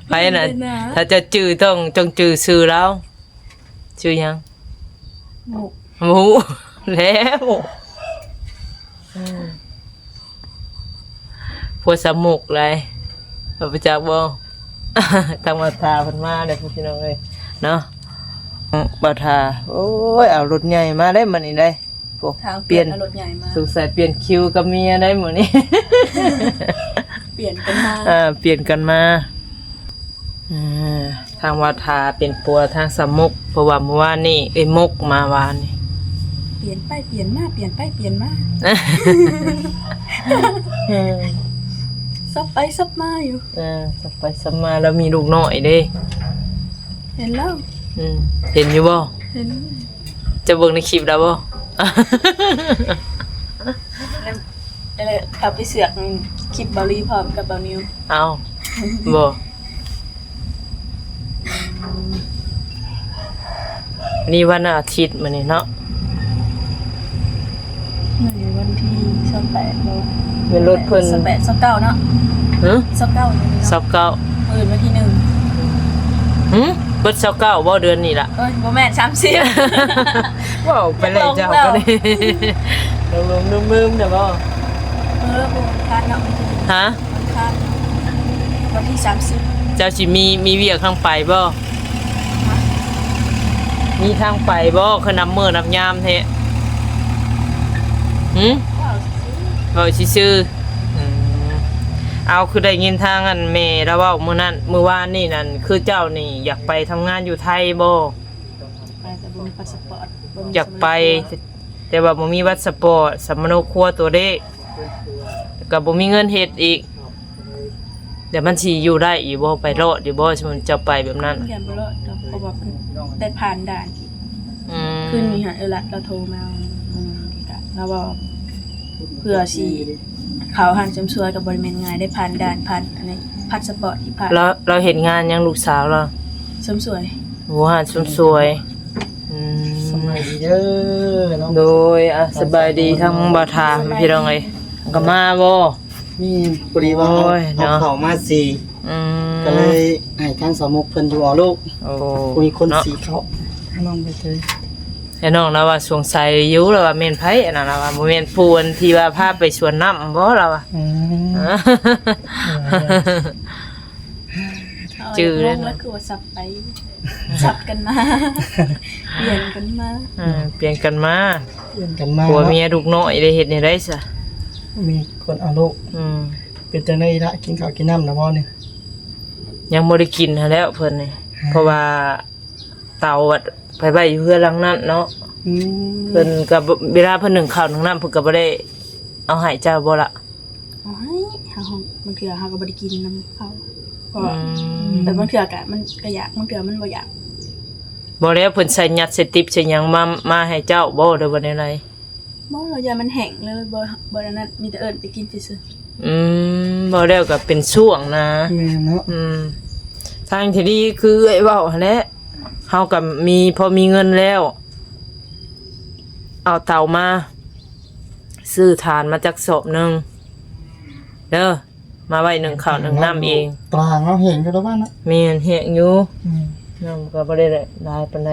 ໃຜນະ? ເບິ່ງດີໆນະ ຖ້າເຈົ້າຈື່ຕ້ອງ ຕ້ອງຈື່ຊື່ລາວ. ຊື່ຫຍັງ? ມຸກ ບໍ່ຮູ້ແລ້ວ ອືມ ຜົວສາວມຸກໄດ໋ ເຈົ້າຮູ້ຈັກບໍ່? ທາງບ່າວທາເພິ່ນມາແລ້ວ ພີ່ນ້ອງເອີຍເນາະ. ບ່າວທາ ໂອ້ຍ ເອົາລົດໃຫຍ່ມາໄດ໋ມື້ນີ້ໄດ໋. ໂອ້ ທາງປ່ຽນ ປ່ຽນເອົາລົດໃຫຍ່ມາ ສົງໄສປ່ຽນຄິວກັບເມຍໄດ໋ມື້ນີ້ ປ່ຽນກັນມາ ອ່າ ປ່ຽນກັນມາ. ອ່າ ທາງວ່າຖ້າເປັນຜົວທາງສາວມຸກ ເພາະວ່າມື້ວານນີ້ ເອີຍ ມຸກມາວານນີ້ ປ່ຽນໄປປ່ຽນມາ ປ່ຽນໄປປ່ຽນມາ ເອີ ສັບໄປສັບມາຢູ່. ເອີ ສັບໄປສັບມາ ລາວມີລູກນ້ອຍເດ້. ເຫັນແລ້ວ ອືມ ເຫັນຢູ່ບໍ່? ເຫັນ. ເຈົ້າເບິ່ງໃນຄລິບລາວບໍ່? ເອີ ເຂົ້າໄປເຊືອກຄລິບເບົາລີພ້ອມກັບເບົານິວ. ເອົ້າ ບໍ່ ນີ້ວັນອາທິດມື້ນີ້ເນາະ. ມື້ນີ້ວັນທີຊາວແປດບໍ່? ແມ່ນລົດເພິ່ນ ຊາວແປດ ຊາວເກົ້າເນາະ. ຫຶ? ຊາວເກົ້າ ຊາວເກົ້າ ມື້ອື່ນວັນທີໜຶ່ງ. ຫຶ? ເບິດຊາວເກົ້າບໍ່ ເດືອນນີ້ລະ? ເອີຍ ບໍ່ແມ່ນ ສາມສິບ. ເວົ້າໄປເລີຍເຈົ້າກໍໄດ້ ຫຼົງໆລືມໆນະບໍ່? ເອີ ວັນອັງຄານເນາະ. ຫະ? ວັນອັງຄານ ວັນທີສາມສິບ. ເຈົ້າຊິມີ ມີວຽກທາງໄປບໍ່? ຫະ? ມີທາງໄປບໍ່? ຄືນັບມື້ນັບຍາມແທ້. ຫຶ? ເວົ້າຊື່ໆ. ອືມ ເອົາ ຄືໄດ້ຍິນທາງອັນແມ່ລາວເວົ້າມື້ນັ້ນ ມື້ວານນີ້ນັ້ນ ຄືເຈົ້ານີ້ຢາກໄປທຳງານຢູ່ໄທບໍ່? ໄປ ແຕ່ບໍ່ມີພາສະປອດ ບໍ່ມີ ຢາກໄປ ສຳມະໂນຄົວ ແຕ່ວ່າບໍ່ມີພາສະປອດ ສຳມະໂນຄົວຕົວເລກ ແລ້ວກໍບໍ່ມີເງິນເຮັດອີກ. ແລ້ວມັນຊິຢູ່ໄດ້ຢູ່ບໍ່? ໄປລອດຢູ່ບໍ່? ສົມມຸດເຈົ້າໄປແບບນັ້ນ ຢ້ານບໍ່ລອດດອກ ເພາະວ່າເພິ່ນໄດ້ຜ່ານດ່ານ. ອືມ ຄືນນີ້ຫັ້ນ ເອີ ລະ ລາວໂທມາ ອືມ ລາວເວົ້າ ເພື່ອຊິເຂົ້າຮ້ານເສີມສວຍກໍບໍ່ໄດ້ແມ່ນງ່າຍ ໄດ້ຜ່ານດ່ານ ຜ່ານອັນນີ້ ພາສະປອດທີ່ຜ່ານ. ລາວ ລາວເຮັດງານຫຍັງ ລູກສາວລາວ? ເສີມສວຍ. ໂອ້ ຮ້ານເສີມສວຍ. ອືມ ສະບາຍດີເດີເນາະ. ໂດຍ ອ່ະ ສະບາຍດີທາງບ່າວທາ ພີ່ນ້ອງເອີຍ ກໍມາບໍ່? ມີ ພໍດີວ່າ ໂອ້ຍ ເອົາ ເນາະ ເຂົ້າມາສີ ອືມ ກໍເລີຍໃຫ້ທາງສາວມຸກເພິ່ນຢູ່ເອົາລູກ. ໂອ້ ມີຄົນ ເນາະ ສີເຂົ້າ ນ້ອງໃບເຕີຍ. ແຕ່ນ້ອງລາວວ່າສົງໄສຢູ່ ລາວວ່າແມ່ນໃຜອັນນັ້ນ ລາວວ່າບໍ່ແມ່ນຜູ້ອັນທີ່ວ່າພາໄປສວນນ້ຳບໍ່ ລາວວ່າ. ອືມ ເອີ ຈື່ແລ້ວ ແລ້ວຄືວ່າສັບໄປສັບກັນມາ ປ່ຽນກັນມາ. ເອີ ປ່ຽນກັນມາ ປ່ຽນກັນມາ ຜົວເມຍ ເນາະ ລູກນ້ອຍໄດ້ເຮັດແນວໃດຊະ? ມີຄົນເອົາລູກ. ອືມ ເປັນຈັ່ງໃດລະ ກິນເຂົ້າກິນນ້ຳແລ້ວບໍ່ນີ້? ຍັງບໍ່ໄດ້ກິນຫັ້ນແຫຼ້ວເພິ່ນນີ້ ເພາະວ່າເຕົາໄປໄວ້ຢູ່ເຮືອນຫຼັງນັ້ນເນາະ. ອືມ ເພິ່ນກໍ ເວລາເພິ່ນໜຶ້ງເຂົ້າໜຶ້ງນ້ຳ ເພິ່ນກໍບໍ່ໄດ້ເອົາໃຫ້ເຈົ້າບໍ່ລະ? ເອົາໃຫ້ ເຮົາ ບາງເທື່ອເຮົາກໍບໍ່ໄດ້ກິນນຳເຂົາ ເພາະ ອືມ ແຕ່ບາງເທື່ອກໍມັນກໍຢາກ ບາງເທື່ອມັນບໍ່ຢາກ. ບໍ່ແລ້ວເພິ່ນໃສ່ ຍັດໃສ່ຕິບໃສ່ຫຍັງມາ ມາໃຫ້ເຈົ້າບໍ່ ຫຼືວ່າແນວໃດ? ບໍ່ ລາວຢ້ານມັນແຫ້ງ ລາວເລີຍບໍ່ ບໍ່ອັນນັ້ນ ມີແຕ່ເອີ້ນໄປກິນຊື່ໆ. ອືມ ເວົ້າແລ້ວກໍເປັນຊ່ວງນະ. ແມ່ນເນາະ. ອືມ ທາງທີ່ດີຄືເອື້ອຍເວົ້າຫັ້ນແຫຼະ ເຮົາກໍມີ ພໍມີເງິນແລ້ວ ເອົາເຕົາມາ ຊື້ຖ່ານມາຈັກສອບໜຶ່ງເດີ ມາໄວ້ໜຶ້ງເຂົ້າໜຶ້ງນ້ຳເອງ. ຕາງເນາະ ແຫ້ງຢູ່ແລ້ວວ່າເນາະ. ແມ່ນ ແຫ້ງຢູ່. ອືມ ນ້ຳກໍບໍ່ໄດ້ຫຼາຍປານໃດ.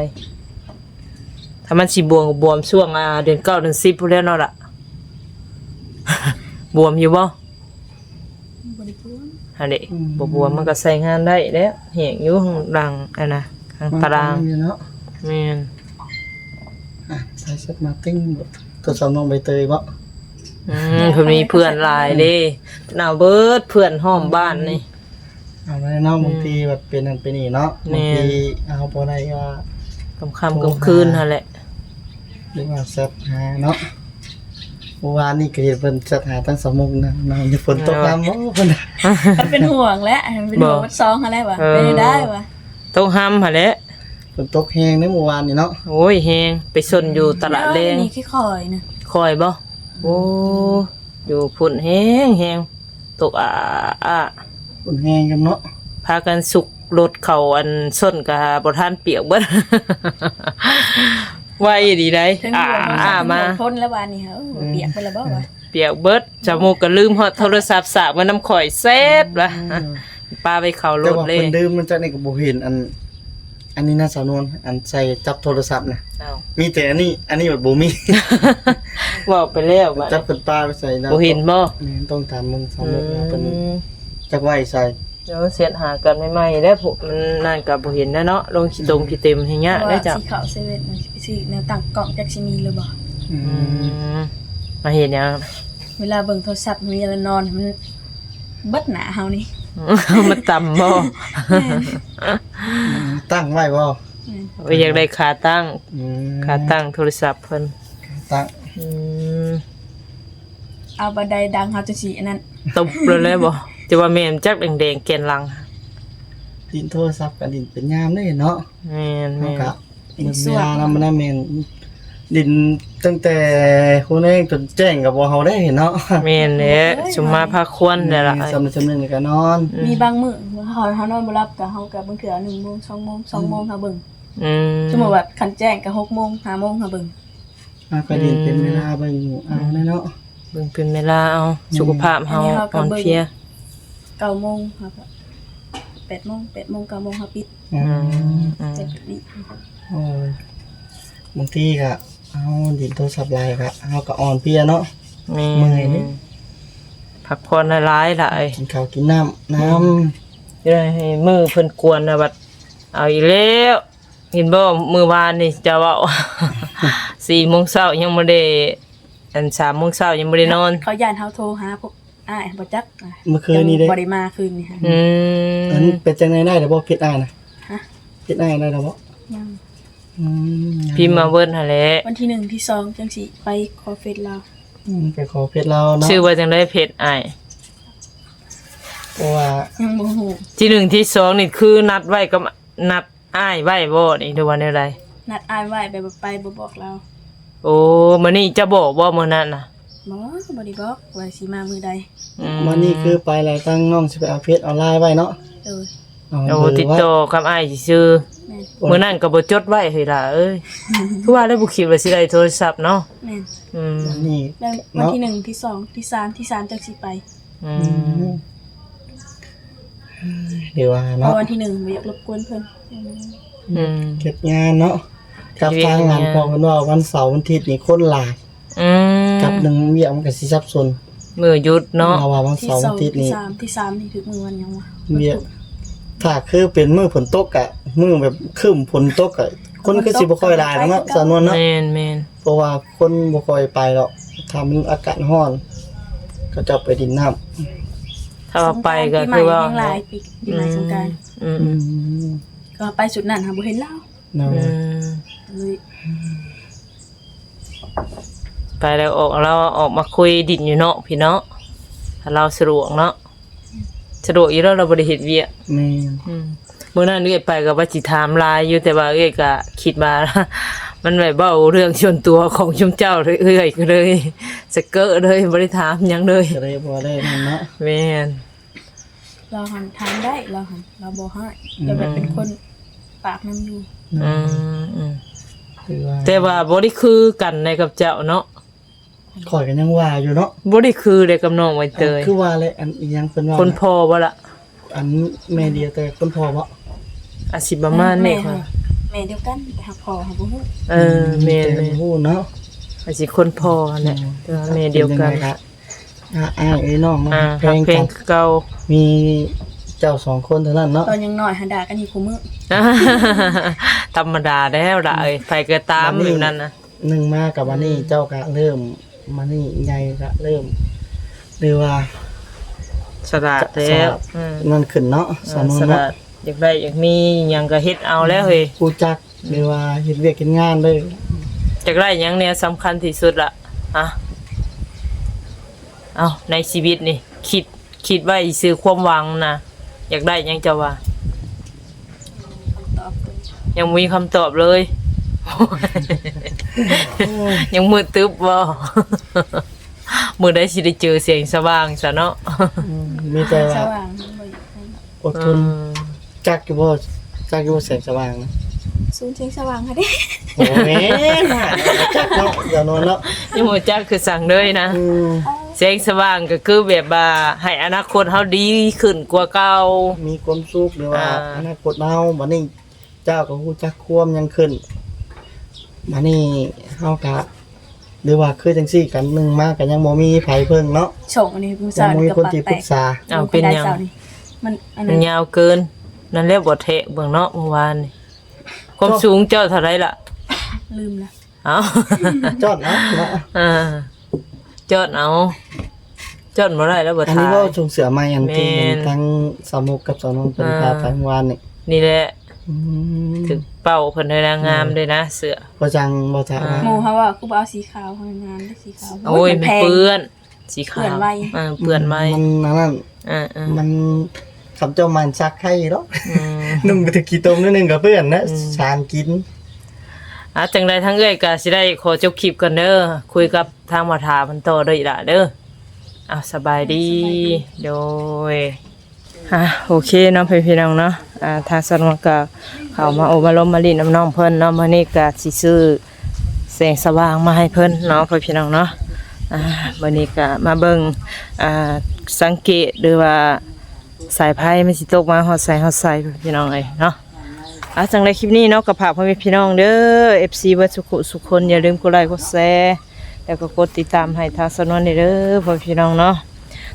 ຖ້າມັນຊິບວມ ບວມຊ່ວງ ອ່າ ເດືອນເກົ້າເດືອນສິບພຸ້ນແຫຼະເນາະລະ. ບວມຢູ່ບໍ່? ບໍ່ໄດ້ບວມ ຫັ້ນເດ. ອືມ ບໍ່ບວມມັນກໍໃຊ້ງານໄດ້ແລ້ວ. ແຫ້ງຢູ່ຂ້າງຫຼັງ ອັນນະ ຂ້າງຕາລາງ. ມັນກໍມີເນາະ. ແມ່ນ. ອ່ະ ໃສ່ເຊັດມາຕິງ ໂທລະສັບນ້ອງໃບເຕີຍເບາະ? ອືມ ເພິ່ນມີເພື່ອນຫຼາຍເດ້. ເພິ່ນເອົາເບິດເພື່ອນຫ້ອມບ້ານນີ້. ເອົາແລ້ວເນາະ. ອືມ ບາງທີແບບເປັນນັ້ນເປັນນີ້ເນາະ. ແມ່ນ. ບາງທີເຮົາບໍ່ໄດ້ວ່າ ຄ່ຳໆ ຄືນຫັ້ນແຫຼະ ຫຼືວ່າແຊັດຫາເນາະ. ເມື່ອວານນີ້ກໍເຫັນເພິ່ນແຊັດຫາທັງສາວມຸກນະ ນ້ອງຢູ່ ຝົນຕົກນຳບໍ່ເພິ່ນ. ເພິ່ນເປັນຫ່ວງແຫຼະ ເປັນຫ່ວງໝົດສອງຫັ້ນແຫຼະວ່າ. ເອີ ເປັນໄດ້ວ່າ ຕົກຮຳຫັ້ນແຫຼະ. ຝົນຕົກແຮງເດ້ມື້ວານນີ້ເນາະ. ໂອ້ຍ ແຮງ ໄປຊົນຢູ່ຕະຫຼາດແລງ. ນີ້ຄ່ອຍໆນະ. ຄ່ອຍບໍ່? ໂອ້ ຢູ່ພຸ້ນແຮງໆ ຕົກອາໆ ຝົນແຮງກັນເນາະ. ພາກັນສຸກລົດເຂົ້າ ອັນ ຊົນກະບໍ່ທັນ ປຽກເບິດ. ໄວດີໃດ໋ ອາໆ ມາ ຝົນແລ້ວວານນີ້. ໂອ້ ປຽກເບິດແລ້ວບໍ່ວະ? ປຽກເບິດ. ສາວມຸກກໍລືມຮອດໂທລະສັບ ສາກໄວ້ນຳຂ້ອຍ ແຊດວ່າ. ອືມ ປາໄວ້ເຂົ້າລົດເລີຍ. ແຕ່ວ່າເພິ່ນດື່ມມາຈາກນີ້ກໍບໍ່ເຫັນ ອັນ ອັນນີ້ນະສາວນວນ ອັນໃສ່ຈັບໂທລະສັບນະ. ອ້າວ ມີແຕ່ອັນນີ້ ອັນນີ້ແບບບໍ່ມີ. ເວົ້າໄປແລ້ວ ຈັບເພິ່ນປາໄປໃສ່ນະ ບໍ່ເຫັນບໍ່? ແມ່ນ ຕ້ອງຖາມເບິ່ງສາວນວນວ່າເພິ່ນ ອືມ ຈັກໄວ້ໃສ. ເອີ ເຊັດຫາກັນໃໝ່ໆແລ້ວ ພວກມັນນັ້ນກໍບໍ່ເຫັນແລ້ວເນາະ. ລົງຂີ້ຕົງ ອືມ ຂີ້ເຕັມໃຫ້ຍາກເດ້ເຈົ້າ. ຊິເຂົ້າເຊເວັ່ນ ຊິແນວຕັ້ງກ້ອງ ຈັກຊິມີຫຼືບໍ່. ອືມ ອືມ ມາເຮັດຫຍັງ? ເວລາເບິ່ງໂທລະສັບ ເວລານອນ ມັນເບິດໜ້າເຮົານີ້. ມາຕຳບໍ່? ແມ່ນ. ອືມ ຕັ້ງໄວ້ບໍ່? ແມ່ນ. ໂອ້ຍ ຢາກໄດ້ຂາຕັ້ງ. ອືມ ຂາຕັ້ງໂທລະສັບເພິ່ນ ຂາຕັ້ງ. ອືມ ເອົາບັນໄດດັງເຮົາຈັ່ງຊິອັນນັ້ນ ຕົບເລີຍແຫຼະບໍ່? ຈະວ່າແມ່ນຈັກແດງໆ ແກ່ນຫຼັງ. ດິນໂທລະສັບກໍດິນເປັນຍາມເດ້ເນາະ. ແມ່ນໆ ເຮົາກໍ ເປັນສວນນຳນະ. ແມ່ນ ດິນຕັ້ງແຕ່ຫົວແລງຈົນແຈ້ງກໍບໍ່ເຮົາໄດ້ເນາະ. ແມ່ນແຫຼະ. ໂອ້ຍ ຊຸມມາພາຄວນແຫຼະລະ. ແມ່ນ ຊ່ຳໃດຊ່ຳໜຶ່ງກໍນອນ. ອືມ ມີບາງມື້ເຮົາ ເຮົານອນບໍ່ຫຼັບ ກໍເຮົາກໍບາງເທື່ອໜຶ່ງໂມງ ສອງໂມງ ສອງໂມງ ອືມ ເຮົາເບິ່ງ. ອືມ ສົມມຸດວ່າຄັນແຈ້ງກໍຫົກໂມງ ຫ້າໂມງ ເຮົາເບິ່ງ. ເຮົາກໍຫຼິ້ນເປັນເວລາເບິ່ງເອົາແຫຼະເນາະ. ອືມ ເບິ່ງເປັນເວລາເອົາ. ແມ່ນ. ສຸຂະພາບເຮົາອ່ອນເພຍ. ເກົ້າໂມງ ເຮົາກໍ ແປດໂມງ ແປດໂມງ ເກົ້າໂມງ ເຮົາປິດ. ອືມ ອືມ ແບບນີ້. ໂອ້ຍ ບາງທີກໍເຮົາຫຼິ້ນໂທລະສັບຫຼາຍກໍ ເຮົາກໍອ່ອນເພຍເນາະ. ແມ່ນ. ເມື່ອຍເດ້ ພັກຜ່ອນຫຼາຍໆ ຫຼາຍ ກິນເຂົ້າກິນນ້ຳນຳ. ອືມ ຈະໄດ້ໃຫ້ມື້ເພິ່ນກວນນະ ບັດເອົາອີກແລ້ວ. ເຫັນບໍ່ ມື້ວານນີ້ເຈົ້າເວົ້າ ສີ່ໂມງເຊົ້າຍັງບໍ່ໄດ້ ອັນ ສາມໂມງເຊົ້າຍັງບໍ່ໄດ້ນອນ. ເຂົາຢ້ານເຮົາໂທຫາພວກອ້າຍ ບໍ່ຈັກ ມື້ຄືນນີ້ເດ້ ບໍ່ໄດ້ມາຄືນນີ້. ອືມ ອັນເປັນຈັ່ງໃດ ໄດ້ແລ້ວບໍ່ ເຟສອ້າຍນະ? ຮະ? ເຟສອ້າຍໄດ້ແລ້ວບໍ່? ຍັງ. ອືມ ພິມມາເບິດຫັ້ນແຫຼະ. ວັນທີໜຶ່ງ ທີສອງ ຈັ່ງຊິໄປຂໍເຟສລາວ. ອືມ ໄປຂໍເຟສລາວເນາະ. ຊື່ວ່າຈັ່ງໃດ ເຟສອ້າຍ? ເພາະວ່າ ຍັງບໍ່ຮູ້. ທີໜຶ່ງ ທີສອງ ນີ້ຄືນັດໄວ້ກັບ ນັດ ອ້າຍໄວ້ບໍ່ນີ້ ຫຼືວ່າແນວໃດ? ນັດອ້າຍໄວ້ ແບບວ່າໄປບໍ່ບອກລາວ. ໂອ້ ມື້ນີ້ຈະບອກບໍ່ມື້ນັ້ນນະ? ບໍ່ ບໍ່ໄດ້ບອກວ່າຊິມາມື້ໃດ. ອືມ ມື້ນີ້ຄືໄປແລ້ວ ທາງນ້ອງຊິໄປເອົາເຟສເອົາລາຍໄວ້ເນາະ. ໂດຍ. ໂອ້ ຕິດຕໍ່ກັບອ້າຍຊື່ໆ. ແມ່ນ. ມື້ນັ້ນກໍບໍ່ຈົດໄວ້ເຮີຍຫຼ້າເອີຍ. ຄືວ່າແລ້ວ ບໍ່ຄິດວ່າຊິໄດ້ໂທລະສັບເນາະ. ແມ່ນ. ອືມ ມື້ນີ້ ແລ້ວວັນທີໜຶ່ງ ທີສອງ ທີສາມ ທີສາມ ຈັ່ງຊິໄປ. ອືມ ອືມ ຫຼືວ່າເນາະ ເພາະວັນທີໜຶ່ງບໍ່ຢາກລົບກວນເພິ່ນ. ອືມ ເຮັດງານເນາະ. ກັບທາງງານພໍ່ເພິ່ນວ່າ ວັນເສົາວັນອາທິດນີ້ຄົນຫຼາຍ. ອືມ ກັບໜຶ່ງວຽກມັນກໍຊິສັບສົນ ມື້ຢຸດເນາະ. ເຮົາວ່າວັນເສົາວັນອາທິດນີ້ ທີສາມ ທີສາມນີ້ຖືກມື້ວັນຫຍັງວະ? ວຽກ ຖ້າຄືເປັນມື້ຝົນຕົກກະ ມື້ແບບຄຶ້ມຝົນຕົກກະ ຄົນຄືຊິບໍ່ຄ່ອຍຫຼາຍເນາະ ສາວນວນເນາະ. ແມ່ນໆ ເພາະວ່າຄົນບໍ່ຄ່ອຍໄປດອກ ຖ້າມັນອາກາດຮ້ອນ ເຂົາເຈົ້າໄປຫຼິ້ນນ້ຳ. ຖ້າວ່າໄປກໍຄືວ່າ ສອງການປີແຮງຫຼາຍ ປີ ປີໃໝ່ ອືມ ສົງການ. ອືມ ອືມ ກໍໄປຊຸດນັ້ນຫາບໍ່ເຫັນລາວເນາະ. ອືມ ເລີຍ ໄປແລ້ວອອກ ລາວອອກມາຄຸຍດິນຢູ່ເນາະ ພີ່ເນາະ ຖ້າລາວສະດວກເນາະ. ສະດວກຢູ່ແລ້ວ ລາວບໍ່ໄດ້ເຮັດວຽກ. ແມ່ນ. ອືມ ມື້ນັ້ນເອື້ອຍໄປກໍວ່າຊິຖາມຫຼາຍຢູ່ ແຕ່ວ່າເອື້ອຍກໍຄິດວ່າ ມັນແບບເວົ້າເລື່ອງສ່ວນຕົວຂອງຊຸມເຈົ້າ ເອື້ອຍກໍເລີຍສະເກີະເລີຍ ບໍ່ໄດ້ຖາມຫຍັງເລີຍ ກໍເລີຍບໍ່ໄດ້ນັ້ນເນາະ. ແມ່ນ. ລາວຫັ້ນຖາມໄດ້ ລາວຫັ້ນ ລາວບໍ່ຮ້າຍ. ອືມ ລາວແບບເປັນຄົນປາກນຳຢູ່. ອືມ ອືມ ຄືວ່າ ແຕ່ວ່າບໍ່ໄດ້ຄືກັນໃດກັບເຈົ້າເນາະ. ຂ້ອຍກໍຍັງວ່າຢູ່ເນາະ ບໍ່ໄດ້ຄືເດ້ກັບນ້ອງໃບເຕີຍ. ຄືວ່າແຫຼະ ອັນອີຫຍັງເພິ່ນວ່າ ຄົນພໍ່ບໍ່ລະ? ອັນແມ່ດຽວແຕ່ຄົນພໍ່ບໍ່? ອາດຊິປະມານນີ້. ແມ່ ແມ່ດຽວກັນ ແຕ່ຫາກພໍ່ຫາບໍ່ຮູ້. ເອີ ອືມ ແມ່ນ ແຕ່ບໍ່ຮູ້ເນາະ ອາດຊິຄົນພໍ່ຫັ້ນແຫຼະ. ອືມ ແຕ່ວ່າແມ່ດຽວກັນ ເປັນຈັ່ງໃດລະ ອ້າຍເອີຍ ນ້ອງເນາະ ອ່າ ຮັກແພງກັນ ຮັກແພງຄືເກົ່າ. ມີເຈົ້າສອງຄົນເທົ່ານັ້ນເນາະ ຕອນຍັງນ້ອຍຫາດ່າກັນຢູ່ຄູ່ມື້. ທຳມະດາແລ້ວລະເອີຍ ໃຜກໍຕາມ ບັດນີ້ ແບບນັ້ນນະ. ໜຶ່ງມາກັບບັດນີ້ ອືມ ເຈົ້າກະເລີ່ມ ມານີ້ໃຫຍ່ກະເລີ່ມ ຫຼືວ່າສະຫຼາດແລ້ວ ສະຫຼາດ ອືມ ນັ້ນຂຶ້ນເນາະ ເອີ ສາວນວນເນາະ ສະຫຼາດ ຢາກໄດ້ຢາກມີຫຍັງກະເຮັດເອົາແລ້ວເຮີ້ຍ. ຮູ້ຈັກ ອືມ ຫຼືວ່າເຮັດວຽກເຮັດງານເດີ. ຢາກໄດ້ຫຍັງແນວສຳຄັນທີ່ສຸດລະ? ຮະ ເອົ້າ ໃນຊີວິດນີ້ ຄິດ ຄິດໄວ້ຊື່ຄວາມຫວັງນະ ຢາກໄດ້ຫຍັງເຈົ້າວ່າ? ຍັງບໍ່ມີຄຳຕອບເລີຍ ຍັງມືດຕຶບບໍ່? ມື້ໃດຊິໄດ້ເຈີແສງສະຫວ່າງຊະເນາະ? ອືມ ມີແຕ່ວ່າ ສະຫວ່າງ ບໍ່ຢາກໃຫ້ ອົດທົນ. ອືມ ຈັກຢູ່ບໍ່ ຈັກຢູ່ບໍ່ແສງສະຫວ່າງນະ? ສູນແສງສະຫວ່າງຫັ້ນເດ້. ໂອ້ ແມ່ນ ຈັກເນາະ ຢ່ານອນເນາະ ຍັງບໍ່ຈັກຄືສັງເລີຍນະ. ອືມ ແສງສະຫວ່າງກໍຄືແບບວ່າໃຫ້ອະນາຄົດເຮົາດີຂຶ້ນກວ່າເກົ່າ ມີຄວາມສຸກ ຫຼືວ່າ ອ່າ ອະນາຄົດເຮົາ ບັດນີ້ເຈົ້າກໍຮູ້ຈັກຄວາມຫຍັງຂຶ້ນ ບັດນີ້ເຮົາກະ ຫຼືວ່າຄືຈັ່ງຊີ້ກັນ ໜຶ່ງມາກໍຍັງບໍ່ມີໃຜເພິ່ງເນາະ ຊ່ອງອັນນີ້ ຜູ້ສາວ ຍັງບໍ່ມີຄົນທີ່ປຶກສາ. ເອົ້າ ເປັນຫຍັງ? ມັນອັນ ມັນຍາວເກີນ ນັ້ນແຫຼະ ບໍ່ແທະເບິ່ງເນາະ ມື້ວານນີ້ ຄວາມສູງເຈົ້າເທົ່າໃດລະ? ລືມລະ. ເອົ້າ ຈອດເອົາເນາະ ເອີ ຈອດເອົາ ຈອດບໍ່ໄດ້ແລ້ວບໍ່ ອັນນີ້ ຖ່າຍ ເວົ້າຊົງເສື້ອໃໝ່ ອັນທີ່ ແມ່ນ ເຫັນທັງສາວມຸກກັບສາວນວນເພິ່ນ ອ່າ ພາໄປເມື່ອວານນີ້ ນີ້ແຫຼະ. ອືມ ຖືກເປົ້າເພິ່ນເດີນະ ງາມເດີນະເສື້ອ ບໍ່ຈັ່ງບໍ່ຈະ ອ່າ ວ່າ ໝູ່ເຮົາວ່າຄືບໍ່ເອົາສີຂາວ ງາມເດ້ສີຂາວ. ໂອ້ຍ ມັນເປື້ອນ ສີຂາວ ເປື້ອນໄວ ເອີ ເປື້ອນໄວ ມັນອັນນັ້ນ ເອີໆ ມັນ ຄຳເຈົ້າໝັ່ນຊັກໃຫ້ເນາະ ອືມ ນຸ່ງໄປຖືກຂີ້ຕົມໜ້ອຍໜຶ່ງກໍເປື້ອນນະ ອືມ ສານກິນ. ອ່າ ຈັ່ງໃດທາງເອື້ອຍກໍຊິໄດ້ຂໍຈົບຄລິບກ່ອນເດີ ຄຸຍກັບທາງໝໍຖາເພິ່ນຕໍ່ເດີອີ່ຫຼ້າເດີ. ເອົາ ສະບາຍດີ ສະບາຍດີ ໂດຍ. ອ່າ ໂອເຄເນາະ ພີ່ນ້ອງເນາະ ອ່າ ທາງສາວນວນກໍເຂົ້າມາໂອ້ມາລົມມາຫຼິ້ນນຳນ້ອງເພິ່ນເນາະ ມື້ນີ້ກໍຊິຊື້ແສງສະຫວ່າງມາໃຫ້ເພິ່ນເນາະ ພີ່ນ້ອງເນາະ. ອ່າ ມື້ນີ້ກໍມາເບິ່ງ ອ່າ ສັງເກດ ຫຼືວ່າສາຍໄຟມັນຊິຕົກມາຮອດໃສຮອດໃສ ພີ່ນ້ອງເອີຍເນາະ. ອ່າ ຈັ່ງໃດຄລິບນີ້ເນາະ ກໍຝາກພໍ່ແມ່ພີ່ນ້ອງເດີ ເອັຟຊີ ເບິດສຸຂຸສຸຄົນ ຢ່າລືມກົດໄລກົດແຊ ແລ້ວກໍກົດຕິດຕາມໃຫ້ທາງສາວນວນແດ່ເດີ ພໍ່ແມ່ພີ່ນ້ອງເນາະ.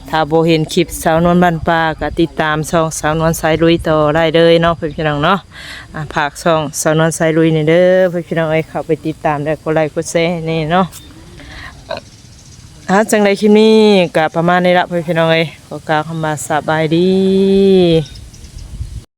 ຖ້າບໍ່ເຫັນຄລິບສາວນວນບ້ານປ່າ ກໍຕິດຕາມຊ່ອງສາວນວນສາຍລຸຍຕໍ່ໄດ້ເລີຍເນາະ ພໍ່ແມ່ພີ່ນ້ອງເນາະ. ອ່າ ຝາກຊ່ອງສາວນວນສາຍລຸຍແດ່ເດີ ພໍ່ແມ່ພີ່ນ້ອງເອີຍ ເຂົ້າໄປຕິດຕາມ ແລ້ວກົດໄລກົດແຊໃຫ້ແດ່ເນາະ. ອ່າ ຈັ່ງໃດຄລິບນີ້ກໍປະມານນີ້ລະ ພໍ່ແມ່ພີ່ນ້ອງເອີຍ ຂໍກ່າວຄຳວ່າສະບາຍດີ.